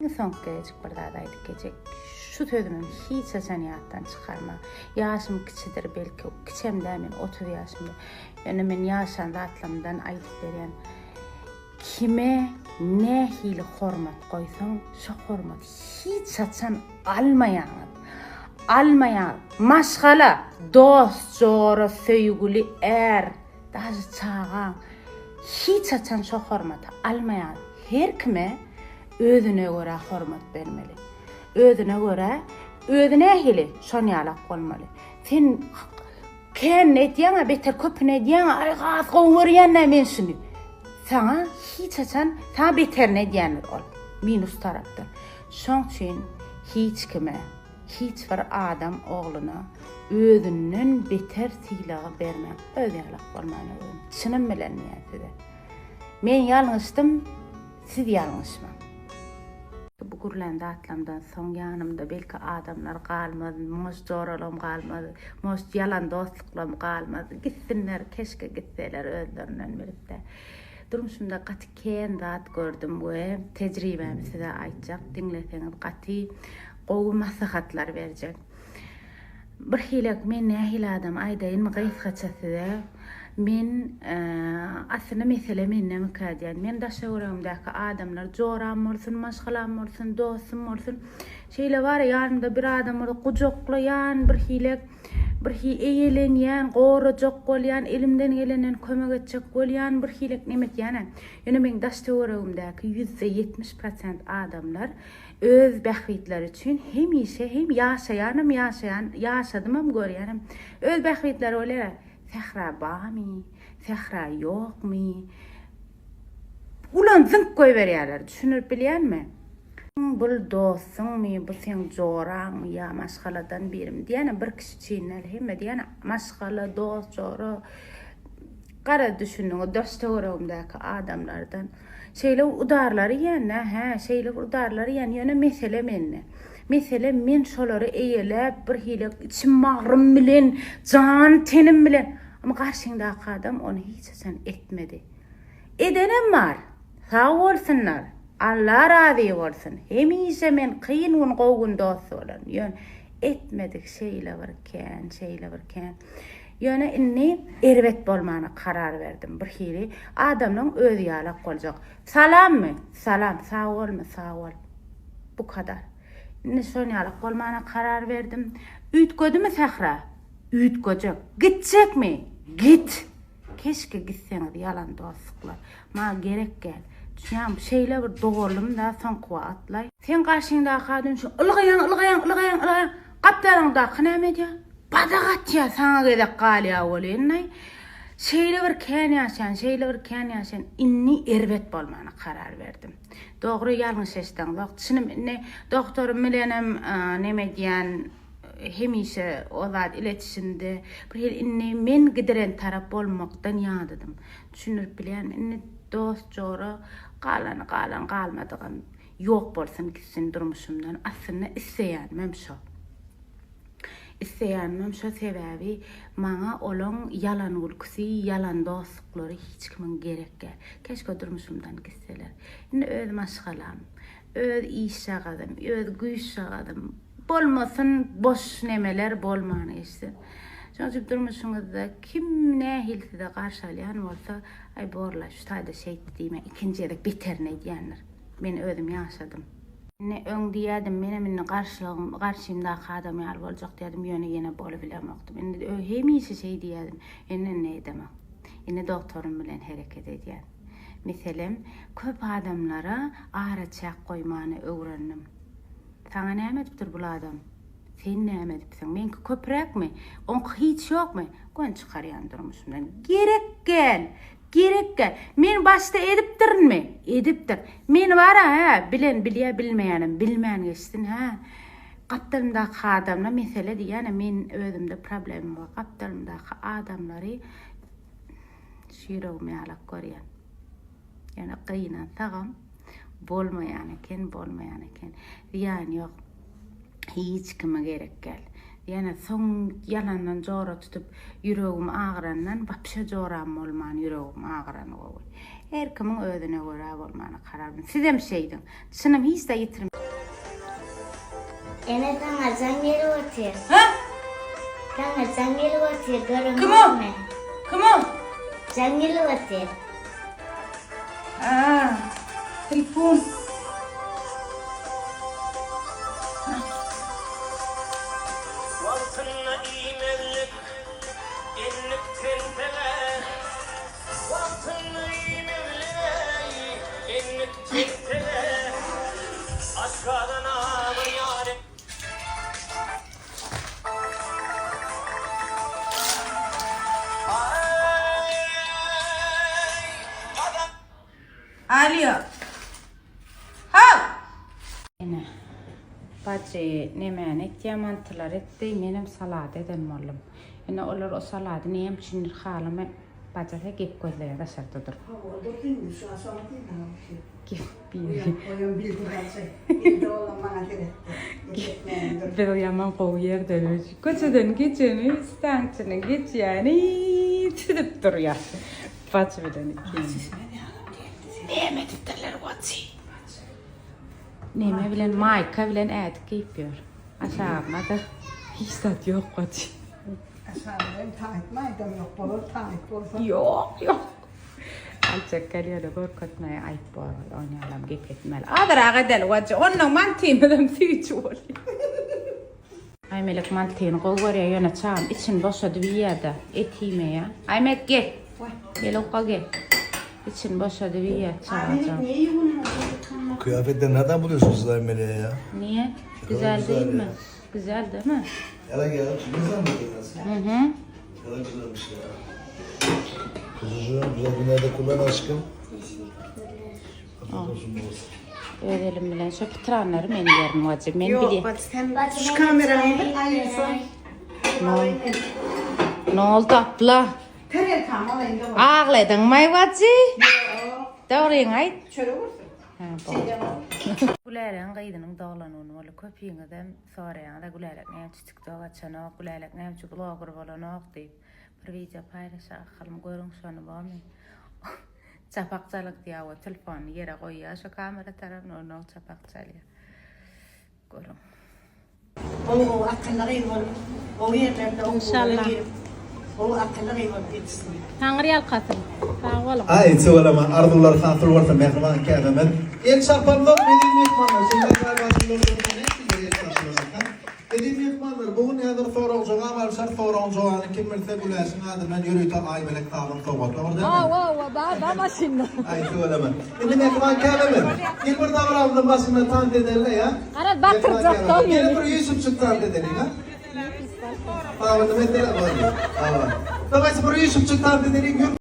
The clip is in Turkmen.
Iň soňky gezejik bir zat aýdyp geçjek. Şu sözümem hiç haçan ýatdan çykarma. Ýaşym kiçidir belki, kiçem däl men 30 ýaşymda. Ýöne men ýaşan zatlarymdan aýdyp berýän. Kime nähili hormat goýsaň, şo hormaty hiç haçan almaýaňyz. Almaýaňyz. Maşgala, dost, jora, söýgüli, är, daže çagaň hiç haçan şo hormaty almaýaňyz. Her kime özüne görä hormat bermeli. Özüne görä, özi nähili, şon ýalak bolmaly. Sen kän edýäň-ä, beter köpüni edýäň-ä, aý has gowy görýän-dä men şuny. Saňa hiç haçan, saňa beterini edýändir ol, minus tarapdan. Şoň üçin hiç kime, hiç bir adam ogluna özünden beter sylagy bermäň. Öz ýalak bolman öwreniň. Çynym bilen diýýän size. Men ýalňyşdym, siz ýalňyşmaň. Bu gürlän zatlamdan soň ýanymda belki adamlar galmaz, может joralygym galmaz, может ýalan dostluklarym galmaz. Gitsinler, keşke gitseler özlerinden bilip-de. Durmuşymda gaty kän zat gördüm we tejribämi size aýtjak, diňleseňiz gaty gowy maslahatlar berjek. Birhilek men nähili adam aýdaýynmy gysgaça size. Men aslynda mesele mendemikä diýýän. Men daş-töweregimdäki adamlar joram bolsun, maşgalam bolsun, dostum bolsun şeýle bar ýanymda bir adam bolsa gujaklaýan birhilek birhili eýelenýän, gorajak bolýan, elimden gelenden kömek etjek bolýan birhilek neme etýän. Ýöne meň daş-töweregimdäki 70% adamlar Öz bähbitleri üçin hemişe hem ýaşaýanam ýaşaýan ýaşadymam görýänem öz bähbitleri bolýar sähra bamy sähra ýokmy ulan zyňk goýberýärler düşündirip bilýänmi bul dostuňmy bu seň joraňmy ýa maşgaladan birimi diýýänem bir kişi üçin däl hemme diýýän maşgala dost jora Garaz düşündiňiz daş töweregimdäki adamlardan. Şeýle bir udarlary iýen-dä, hä, şeýle bir udarlary iýen, ýöne mesele mende. Mesele men şolary eýeläp, bir hili içim bagrym bilen, jan tenim bilen. Amma garşyňdaky adam ony hiç haçan etmedi. Edenem bar. Sag bolsunlar. Alla razy bolsun. Hemişe men kyn gün, gowy gün dosty bolaryn. Ýöne etmedik şeýle bir kän, şeýle bir kän. Ýöne indi erbet bolmana karar berdim. Birhili adamlaň özi ýalak boljak. Salammy? Salam. Sag bolmy? Sag bol. Bu kadar. Indi şon ýalak bolmana karar berdim. Üýtgedimi Sähra? Üýtgejek. Gitjekmi? Git. Keşke gitseňiz ýalan dostluklar. Maňa gerek gel. Düşünýäňmi? Şeýle bir doldum-da soňky wagtlaý. Seň garşyňdaky adam şu ylgaýaň, ylgaýaň, ylgaýaň, ylgaýaň. Gapdalyňdaky näme edýär? Badak atýar, saňa gezek galýar welin-aý. Şeýle bir kän ýaşaýan, şeýle bir kän ýaşaýan, indi erbet bolmana karar berdim. Dogry, ýalňyş eşdeňzok. Çynym, indi dogtorym bilenem neme edýän, hemişe o zat iletişimde. Bir hili indi men gidiren tarap bolmakdan ýadadym. Düşündirip bilýänmi? Indi dost-jora galany galan, galmadygam ýok bolsun gitsin durmuşymdan. Aslynda isleýänimem şo. Isleýänimem şo sebäbi maňa olaň ýalan gülküsi, ýalan dostluklary hiç kimiň gerek däl. Keşke durmuşymdan gitseler. Indi öz maşgalam, öz işjagazym, öz güýçjagazym bolmasyn boş nemeler bolman geçsin. Şonuň üçin durmuşyňyzda kim nähili size garşy alýan bolsa, aý borla şu taýda şeýtdi diýmäň, ikinji gezek beterini edýändir. Men özüm ýaşadym. Indi öň diýýärdim, menem indi garşylygym, garşymdaky adam ýaly boljak diýýärdim, ýöne ýene bolubilemokdym. Indi hemişe şeý diýýärdim, indi indi edemok. Indi dogtorym bilen hereket edýän. Meselem, köp adamlara araçäk goýmany öwrendim. Saňa näme edipdir bul adam? Sen näme edipsiň? Meňki köpräkmi? Oňky hiç ýokmy? Göni çykarýan durmuşymdan. Gerek gel! Gerek däl. Men başda edipdirinmi? Edipdir. Meni bar-a, hä, bilen bilýär, bilmeýänem bilmän geçsin, hä. Gapdalymdaky adamla mesele diýýän-ä, men özümde problemim bar. Gapdalymdaky adamlary şu ýüregim ýalak görýän. Ýöne gynansagam, bolmaýan eken, bolmaýan eken. Zyýany ýok. Hiç kime gerek däl. Ýene soň ýalandan jora tutup ýüregim agyrandan wapşe joram bolman ýüregim agyrany gowy. Her kimiň özüne görä bolmany karar. Sizem şeýdiň. Çynym hiç zat ýitirm. Ene saňa jaň gelip otyr. Hä? Saňa jaň gelip otyr Kim o? göreňokmy? Kim o? Jaň gelip otyr. Aa, telefon. Wagtynda iýmezlik endik tentege Wagtynda iýmezlik endik tentege Aşgazan agyrýar. Alýo. Haw! Ene. Bajy nemäni etýär, mantylar etdi, menem salat eden boldum. Ine olar o salady näme üçindir halamaý, bajasa gep gözleýär daşarda durup. Hawa, dur indi şu aşagy diýdim. Gep biri. Oýam bildi bajy. Bildi olam maňa seretdi. Gep etmändir. Biz ýaman gowy ýerden öçüp, köçeden geçeni, stansiýadan geçýäni süzüp durýar. Bajy bilen ikimiz. Näme edipdirler bajy? Neme bilen maýka bilen ädik geýip ýör. Aşagynda-da hiç zat ýok bajy. Aşagynda hem taýt maýdam ýok bolar, taýt bolsa. Ýok, ýok. Aljak gel ýöne görkezmäge aýyp bor. Onýalam gep etmeli. Azyrak edeli wajy. Onnoň mantymyzam süýji bolýar. Aýmelek mantyny gowy görýär, ýöne çagam içini boşadyp iýýär-de, et iýmeýär. Aýmelek gel. Gel okga gel. Içini boşadyp iýýär çagajygym. Kıyafetleri nereden buluyorsunuz siz Aymele'ye ya? Niye? Güzel Güzel değil mi? ya. Güzel değil mi? Yalan gel. Ne zaman bakacağız? Hı hı. Ne kadar güzelmiş ya. Kuzucuğum güzel günlerde kullan aşkım. Teşekkürler. Afiyet olsun babası. Öz elim bilen şu pytranlary men ýerin wajy. Men Ýok, bilýän. bajy sen Bajy şu men kamerany bir içeri aýyrsaň. Ne oldu abla? Tarelkamy alaýyn da. Agladyňmy wajy? Ýok. Dogryňy aýt. Çörek ursun. Ha, boldy. Gülälegiň gyzynyň doglan güni boldy. Köpiňizem soraýaňyz-a Gülälek näme üçin tiktok açanok, Gülälek näme üçin bloger bolanok diýip. Bir wideo paýlaşa akalym görüň şony bormy. Çapak çalyk diýýär we telefonyny ýere goýýar şo kamera tarapyna onnoň çapak çalýar. Görüň. Gowy gowy akylly gyz bolup gowy ýerlerde okuwlara girip gowy akylly gyz bolup ýetişsin. Taňry ýalkasyn. Sag boluň. Aý tüweleme arzuwlar hasyl bolsun mähriban käbemiz. El çarpamzok eziz myhmanlar şeýle galiba şular el çarpylarka. Eziz myhmanlar bu gün häzir sorag jogap alyşar soragyň jogabyny kim bilse Güläşiň adyndan ýörite Aýmelek sabyn sowgat dogry dälmi? Hawa hawa bar bar maşynda. Aý tüweleme. Indi mähriban käbemiz gel bir dabaramyzyň başynda tans edeli ýa. Garaz batyrjakda meni. Gel bir üýşüpjik tans edeliň ha. Sabyny mesele boldy. Hawa. Dawayçy bir üýşüpjik tans edeliň.